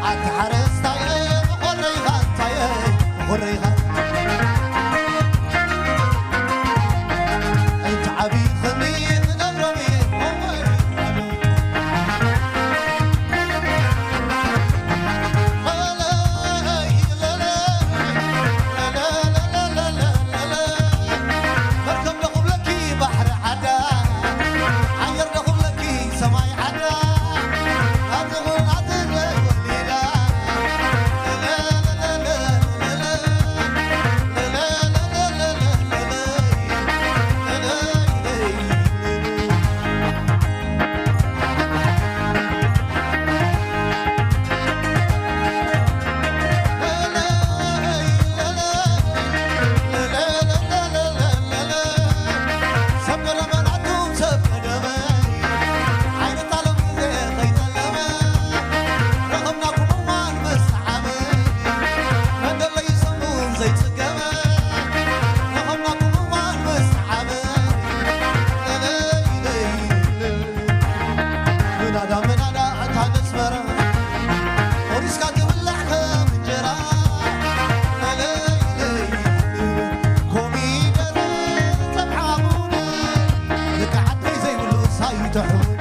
ኣታ ሓረስታይ፣ መኾረይኻ እንታይ፣ መኾረይኻ። እቲ ዓቢ ኸምሪ ክነብሮም እየ፣ መወይ። መርከብ ደኹብለኪ ባሕሪ ዓዳ፣ ኣየር ደኹብለኪ ሰማይ ዓዳ። ምናዳ ምናዳ እታ ነስመራ፣ ቆሪስካ ትብላዕ ከም እንጀራ። ለለይ ለይ፣ ኮሚደረ ጸብዓ ቡነ፣ ልክዕ ዓደይ ዘይብሉ ሳይተሕቡነ።